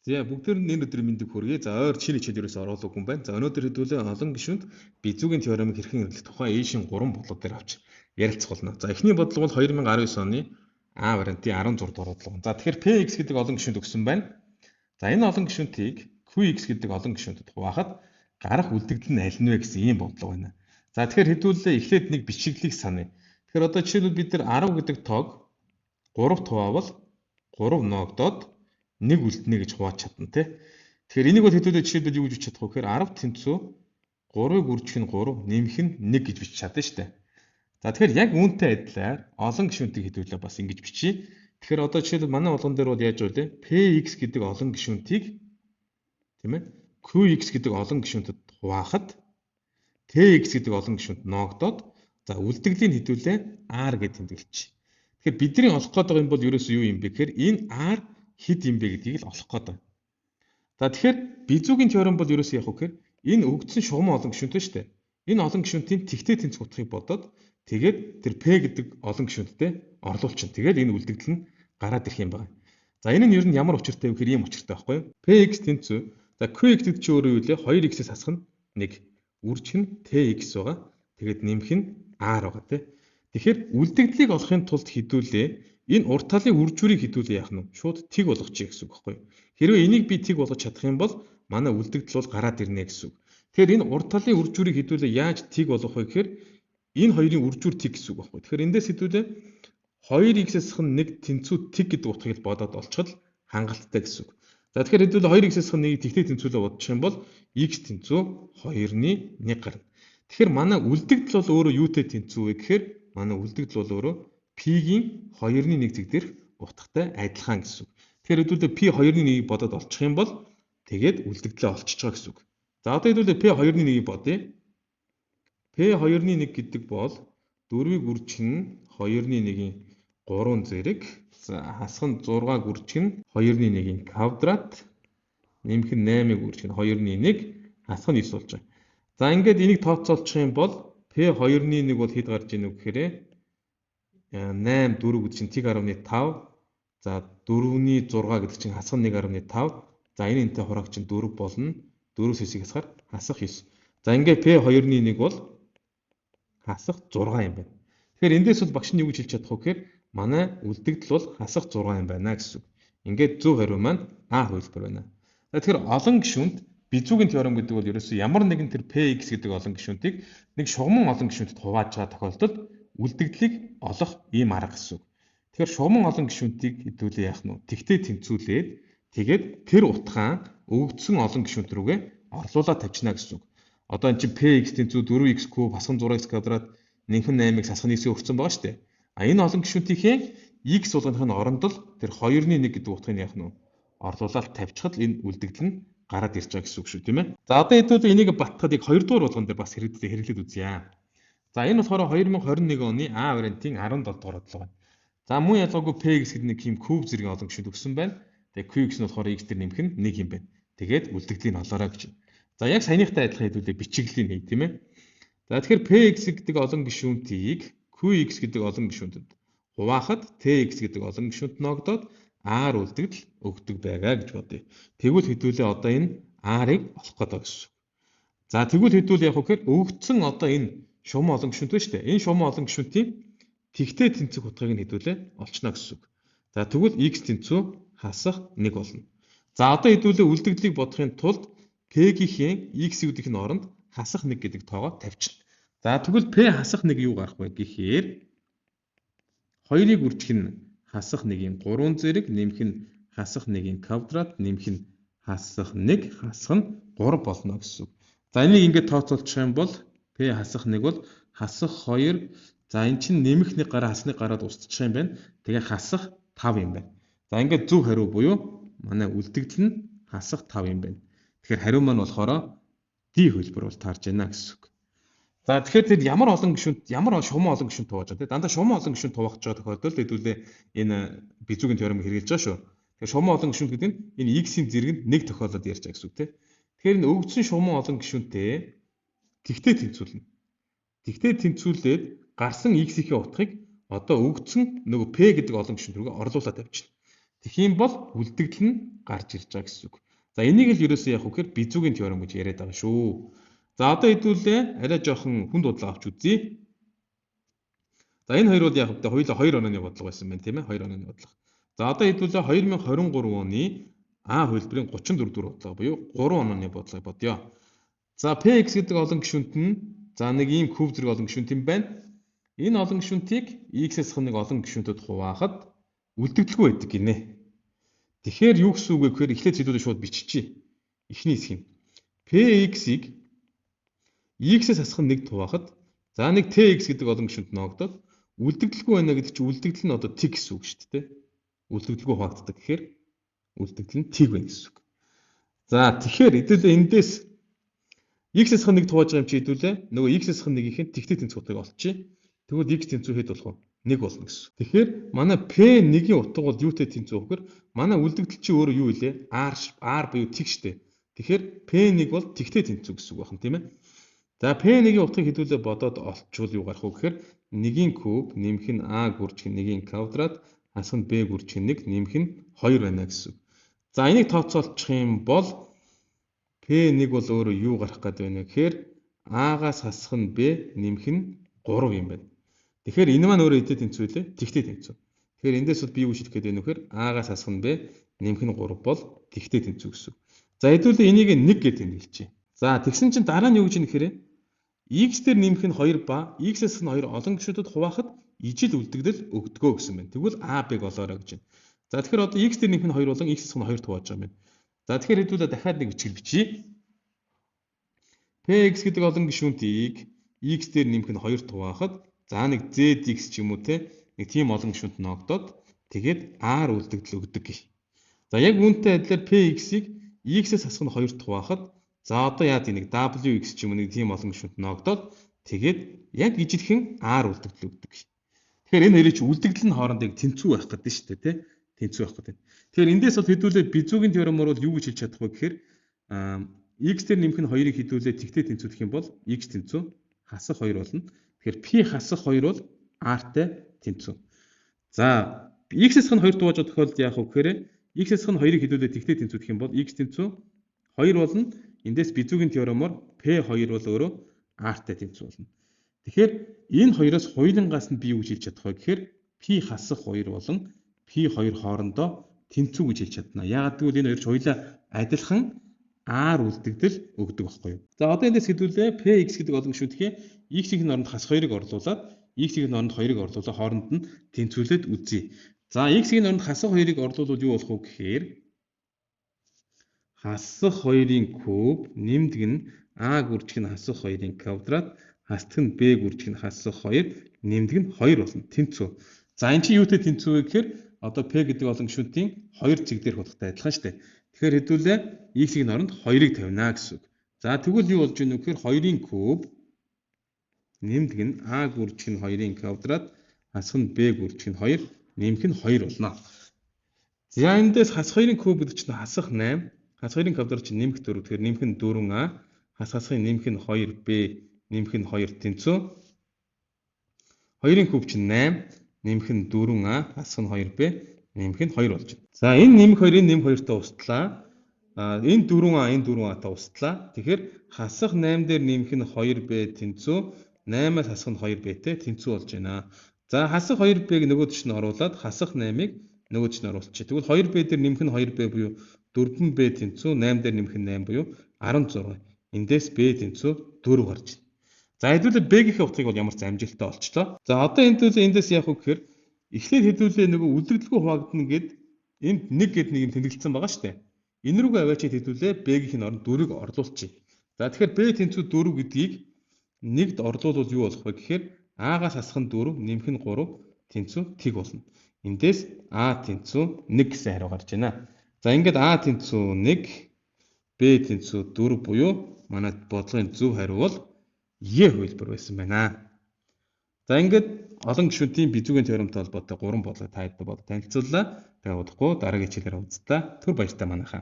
За, бүгдээр нь энэ өдрийн мэндийг хүргэе. За, ойр шинэ хичээл ерөөсөө оруулаагүй юм байна. За, өнөөдөр хэдүүлээ олон гишүүнд Бизүүгийн теоремыг хэрхэн хэрэглэх тухай Эйшин 3 бодлого дээр авч ярилцах болно. За, эхний бодлого бол 2019 оны А вариантын 16 дугаар бодлого. За, тэгэхээр Px гэдэг олон гишүүнд өгсөн байна. За, энэ олон гишүүнтийг Qx гэдэг олон гишүүнтэд хуваахад гарах үлдэгдэл нь аль нь вэ гэсэн ийм бодлого байна. За, тэгэхээр хэдүүлээ эхлээд нэг бичиглэлийг саная. Тэгэхээр одоо жишээлбэл бид нар 10 гэдэг тоог 3 хуваавал 3 ноогдоод 1 үлднэ гэж хувааж чадна тий. Тэгэхээр энийг бол хэдүүлээ жишээлбэл юу гэж бичиж чадах вэ гэхээр 10 тэнцүү 3-ыг үржих нь 3, нэмэх нь 1 гэж бичиж чадна шүү дээ. За, тэгэхээр яг үүнтэй адилаар олон гишүүнтийг хэдүүлээ бас ингэж бичье. Тэгэхээр одоо жишээлбэл манай болгон дээр бол яаж вэ? Px гэдэг олон гишүүнтийг, тийм ээ, Qx гэдэг олон гишүүнтэд хуваахад Tx гэдэг олон гишүүнт ноогдоод, за, үлдэгдлийн хэдүүлээ R гэж тэмдэглэчих. Тэгэхээр бидний олох гээд байгаа юм бол ерөөсөө юу юм бэ гэхээр энэ R хэд юм бэ гэдгийг л олох гээд байна. За, тэгэхээр Бизүүгийн теорем бол ерөөсөө яг вэ гэхээр энэ өгдсөн шугаман олон гишүүнтэй шүү дээ. Энэ олон гишүүнтийн тэгтээ тэнцэх утгыг бодоод, тэгээд тэр P гэдэг олон гишүүнттэй орлуулчихна. Тэгээд энэ үлдэгдэл нь гараад ирэх юм байна. За, энэ нь ер нь ямар учиртай вэ гэхээр ийм учиртай байхгүй юу? Px тэнцүү. За, Qx гэдэг чинь өөрөө юу лээ? 2x-ээс хасах нь 1. Үржих нь Tx байгаа. Тэгээд нэмэх нь R байгаа, тий. Тэгэхээр үлдэгдлийг олохын тулд хэдүүлээ энэ урд талын үржүүрийг хэдүүлээ яах нь шууд тэг болгочих гэсэн үг байхгүй юу? Хэрвээ энийг би тэг болгож чадах юм бол манай үлдэгдэл бол гараад ирнэ гэсэн үг. Тэгэхээр энэ урд талын үржүүрийг хэдүүлээ яаж тэг болгох вэ гэхээр энэ хоёрын үржүүр тэг гэсэн үг байхгүй юу? Тэгэхээр эндээс хэдүүлээ 2x-ээс хасах нь 1 тэнцүү тэг гэдэг утгыг бодоод олчиход хангалттай гэсэн үг. За, тэгэхээр хэдүүлээ 2x-ээс хасах 1-ийг тэгтээ тэнцвүүлээ бодчих юм бол x тэнцүү 2-ны 1 гарна. Тэгэхээр манай үлдэгдэл бол өөрөө юутай тэнцүү вэ гэхээр манай үлдэгдэл бол өөрөө P-гийн 2-ны 1 зэг дээрх утгатай адилхан гэсэн үг. Тэгэхээр хэдүүлээ P 2-ны 1-ийг бодоод олчих юм бол тэгээд үлдэгдлээ олчиж байгаа гэсэн үг. За, одоо хэдүүлээ P 2-ны 1-ийг бодъё. P 2-ны 1 гэдэг бол 4-ийг үржих нь 2-ны 1-ийн 3 зэрэг, за, хасах нь 6-г үржих нь 2-ны 1-ийн квадрат, нэмэх нь 8-ыг үржих нь 2-ны 1, хасах нь 9 болж байгаа. За, ингээд энийг тооцоолчих юм бол P 2-ны 1 бол хэд гарч ийнө гэхээр 8 4 гэдэг чинь 1.5, за, 4-ний 6 гэдэг чинь хасах 1.5, за, энэ энтэй хурааг чинь 4 болно, 4-өөс 9-ийг хасахаар хасах 9. За, ингээд P 2-ны 1 бол хасах 6 юм байна. Тэгэхээр эндээс бол багш нь юу гэж хэлж чадах вэ гэхээр манай үлдэгдэл бол хасах 6 юм байна гэсэн үг. Ингээд зөв хариу маань А хувилбар байна. За, тэгэхээр олон гишүүнд Бизүүгийн теорем гэдэг бол ерөөсөө ямар нэгэн тэр Px гэдэг олон гишүүнтийг нэг шугаман олон гишүүнтэд хувааж байгаа тохиолдолд үлдэгдлийг олох ийм арга гэсэн үг. Тэгэхээр шугаман олон гишүүнтийг хэдүүлээ яах нь вэ? Тэгтээ тэнцвүүлээд, тэгээд тэр утгаан өгөгдсөн олон гишүүнт рүүгээ орлуулаад тавьчихна гэсэн үг. Одоо энэ чинь Px тэнцүү 4x куб хасах 6x квадрат нэмэх нь 8-ыг хасах 9-ийг өгсөн байгаа шүү дээ. А энэ олон гишүүнтийнхээ x болгоных нь оронд л тэр 2-ны 1 гэдэг утгыг яах нь вэ? Орлуулаад тавьчихад энэ үлдэгдэл нь гараад ирж байгаа гэсэн үг шүү, тийм ээ. За, одоо хэдүүлээ энийг баттахад яг 2 дугаар болгон дээр бас хэрэглээд үзье. За, энэ болохоор 2021 оны А вариантын 17 дугаар бодлого байна. За, мөн ялгаагүй Px гэдэг нэг юм куб зэргийн олон гишүүнд өгсөн байна. Тэгээ Qx нь болохоор x дээр нэмэх нь 1 юм байна. Тэгээд үлдэгдлийн олоорой гэж. За, яг саяныхтай адилхан хэдүүлээ бичиглэлийн хий, тийм ээ. За, тэгэхээр Px гэдэг олон гишүүнтийг Qx гэдэг олон гишүүнтэд хуваахад Tx гэдэг олон гишүүнт ноогдоод R үлдэгдэл өгдөг байгаа гэж бодъё. Тэгвэл хэдүүлээ одоо энэ R-ыг олох гэдэг гэсэн. За, тэгвэл хэдүүл яг гэхээр өгөгдсөн одоо энэ шугаман олон гишүүнт байна шүү дээ. Энэ шугаман олон гишүүнтийн тэгтээ тэнцэх утгыг нь хэдүүлээ олчно гэсэн үг. За, тэгвэл x тэнцүү хасах 1 болно. За, одоо хэдүүлээ үлдэгдлийг бодохын тулд P-гийнхээ x-үүдийн оронд хасах 1 гэдэг тоогоо тавьчихна. За, тэгвэл P хасах 1 юу гарах вэ гэхээр 2-ыг үржих нь хасах 1-ийн 3 зэрэг, нэмэх нь хасах 1-ийн квадрат, нэмэх нь хасах 1, хасах нь 3 болно гэсэн үг. За, энийг ингээд тооцоолчих юм бол P хасах 1 бол хасах 2, за, эн чинь нэмэх 1 гараа хасах 1 гараад устчих юм байна. Тэгээ хасах 5 юм байна. За, ингээд зөв хариу буюу манай үлдэгдэл нь хасах 5 юм байна. Тэгэхээр хариу маань болохоор D хөлбөр бол таарж байна гэсэн үг. За, тэгэхээр тэр ямар олон гишүүнт, ямар шугаман олон гишүүнт хувааж байгаа, тийм, дандаа шугаман олон гишүүнт хуваах гэж байгаа тохиолдолд хэдүүлээ энэ Бизүүгийн теоремыг хэрэглэж байгаа шүү. Тэгэхээр шугаман олон гишүүнт гэдэг нь энэ x-ийн зэрэг нь нэг тохиолдолд ярьж байгаа гэсэн үг, тийм. Тэгэхээр энэ өгөгдсөн шугаман олон гишүүнтэй тэгтээ тэнцвүүлнэ. Тэгтээ тэнцвүүлээд гарсан x-ийн утгыг одоо өгөгдсөн нөгөө p гэдэг олон гишүүнт рүүгээ орлуулаад тавьчихна. Тэгэх юм бол үлдэгдэл нь гарч ирж байгаа гэсэн үг. За энийг л ерөөсөө яг үхээр Безугийн теорем гэж яриад байгаа шүү. За одоо хэдүүлээ арай жоохон хүнд бодлого авч үзье. За энэ хоёр бол яг үгээр хоёулаа 2 онооны бодлого байсан байна, тийм ээ, 2 онооны бодлого. За одоо хэдүүлээ 2023 оны А хувилбарын 34 дугаар бодлого буюу 3 онооны бодлогыг бодъё. За Px гэдэг олон гишүүнт нь за нэг ийм куб зэрэг олон гишүүнт юм байна. Энэ олон гишүүнтийг x-ээс нэг олон гишүүнтэд хуваахад үлдэгдэлгүй байдаг гинэ. Тэгэхээр юу гэсэн үг вэ гэхээр эхлээд хэдүүлээ шууд биччихье. Эхний хэсэг нь Px-ийг x-ээс хасах нь 1 хуваахад за нэг Tx гэдэг олон гишүүнт ноогдоод үлдэгдэлгүй байна гэдэг чинь үлдэгдэл нь одоо t гэсэн үг шүү дээ. Үлдэгдэлгүй хуваагддаг гэхээр үлдэгдэл нь t байна гэсэн үг. За тэгэхээр хэдүүлээ эндээс x-ээс хасах 1 хувааж байгаа юм чи хэдүүлээ нөгөө x-ээс хасах 1-ийн тэгтэй тэнцэх утгыг олчихъя. Тэгвэл x тэнцүү хэд болох вэ? 1 болно гэсэн. Тэгэхээр манай P1-ийн утга бол юутай тэнцүү вэ гэхээр манай үлдэгдэл чи өөрөө юу илээ? R буюу тэг штэ. Тэгэхээр P1 бол тэгтэй тэнцүү гэсэн үг байна, тийм ээ. За P1-ийн утгыг хэдүүлээ бодоод олчвол юу гарах вэ гэхээр 1-ийн куб нэмэх нь А гүржих нь 1-ийн квадрат хасах нь B гүржих нь 1 нэмэх нь 2 байна гэсэн үг. За энийг тооцоолчих юм бол P1 бол өөрөө юу гарах гээд байна вэ гэхээр А-гаас хасах нь B нэмэх нь 3 юм байна. Тэгэхээр энэ маань өөрөө эдээ тэнцүү лээ? Тэгтэй тэнцүү. Тэгэхээр эндээс бол би юу шийдэх гээд байна вэ гэхээр А-гаас хасах нь B нэмэх нь 3 бол тэгтэй тэнцүү гэсэн үг. За хэдүүлээ энийг 1 гэж тэмдэглэчихье. За тэгсэн чинь дараа нь юу гэж юм гэхээр x дээр нэмэх нь 2 ба x-ээс нь 2 олон гишүүдэд хуваахад ижил үлдэгдэл өгдгөө гэсэн байна. Тэгвэл А, B-г олоорой гэж байна. За тэгэхээр одоо x дээр нэмэх нь 2 болон x-ээс нь 2 хувааж байгаа юм байна. За тэгэхээр хэдүүлээ дахиад нэг бичгэл бичье. Px гэдэг олон гишүүнтийг x дээр нэмэх нь 2 хуваахад за нэг zx ч юм уу те нэг тийм олон гишүүнт ноогдоод тэгээд r үлдэгдэл өгдөг гэх. За яг үүнтэй адилаар px-ийг x-ээс хасах нь 2 хуваахад за одоо яа тийм нэг wx ч юм уу нэг тийм олон гишүүнт ноогдоод тэгээд яг ижилхэн r үлдэгдэл өгдөг гэх. Тэгэхээр энэ хоёрын чи үлдэгдэл нь хоорондоо яг тэнцүү байх гэдэг шүү дээ, те. Тэнцүү байх гэдэг. Тэгэхээр эндээс бол хэдүүлээ Безугийн теоремоор бол юу гэж хэлж чадах вэ гэхээр x дээр нэмэх нь 2-ыг хэдүүлээ тэгтэй тэнцүүлэх юм бол x тэнцүү хасах 2 болно. Тэгэхээр p хасах 2 бол r-тай тэнцүү. За x-ээс нь 2 хувааж байгаа тохиолдолд яах вэ гэхээр x-ээс нь 2-ыг хэдүүлээ тэгтэй тэнцүүлэх юм бол x тэнцүү 2 болно. Эндээс Безугийн теоремоор p2 бол өөрөө r-тай тэнцүү болно. Тэгэхээр энэ хоёроос хоёулангаас нь би юу гэж хэлж чадах вэ гэхээр p хасах 2 болон p2 хоорондоо тэнцүү гэж хэлж чадна. Яагаад гэвэл энэ хоёр ч хоёулаа адилхан r үлдэгдэл өгдөг байхгүй юу. За одоо эндээс хэдүүлээ px гэдэг олон гишүүнтгий x-ийн оронд хас 2-ыг орлуулад x-ийн оронд 2-ыг орлуулаад хооронд нь тэнцвүүлээд үзье. За x-ийн оронд хасах 2-ыг орлуулвал юу болох вэ гэхээр хасах 2-ын куб нэмдэг нь а гүржих нь хасах 2-ын квадрат хасдаг нь b гүржих нь хасах 2 нэмдэг нь 2 болно. Тэнцүү. За энэ чинь юутай тэнцүү вэ гэхээр одоо p гэдэг олон гишүүнтийн 2 цэг дээрх утгатай адилхан шүү дээ. Тэгэхээр хэдүүлээ x-ийн оронд 2-ыг тавина гэсэн үг. За тэгвэл юу болж ийнө гэхээр 2-ын куб нэмдэг нь а гүржих нь 2-ын квадрат хасах нь b гүржих нь 2 нэмэх нь 2 болно. За эндээс хасах 2-ын куб гэдэг чинь хасах 8, хасах 2-ын квадрат чинь нэмэх 4. Тэгэхээр нэмэх нь 4а, хас хасахын нэмэх нь 2b, нэмэх нь 2 тэнцүү. 2-ын куб чинь 8, нэмэх нь 4а, хасах нь 2b, нэмэх нь 2 болж байна. За энэ нэмэх 2-ын нэмэх 2-той устлаа. Энэ 4а, энэ 4а-та устлаа. Тэгэхээр хасах 8 дээр нэмэх нь 2b тэнцүү 8-аас хасах нь 2b-тэй тэнцүү болж байна. За хасах 2b-г нөгөө тийш нь оруулаад хасах 8-ыг нөгөө тийш нь оруулчих. Тэгвэл 2b дээр нэмэх нь 2b буюу 4b тэнцүү 8 дээр нэмэх нь 8 буюу 16. Эндээс b тэнцүү 4 гарч байна. За хэдүүлээ b-ийн утгыг бол ямар ч амжилттай олчлоо. За одоо эндээс яах вэ гэхээр эхлээд хэдүүлээ нөгөө үлдэгдэлгүй хуваагдана гэд энд 1 гэд нэг юм тэмдэглэсэн байгаа шүү дээ. Энэ рүүгээ аваачаад хэдүүлээ b-ийн оронд 4-ыг орлуулчих. За тэгэхээр b тэнцүү 4 гэдгийг нэгд орлуулвал юу болох вэ гэхээр а-гаас хасах нь 4, нэмэх нь 3 тэнцүү тэг болно. Эндээс а тэнцүү 1 гэсэн хариу гарч байна. За ингээд а тэнцүү 1, b тэнцүү 4 буюу манай бодлогын зөв хариу бол Е хувилбар байсан байна. За ингээд олон гишүүнтийн Безугийн теоремтой холбоотой 3 бодлого та хэд танилцууллаа. Тэгээ удахгүй дараагийн хичээлээр уулзлаа. Түр баяртай манайхаа.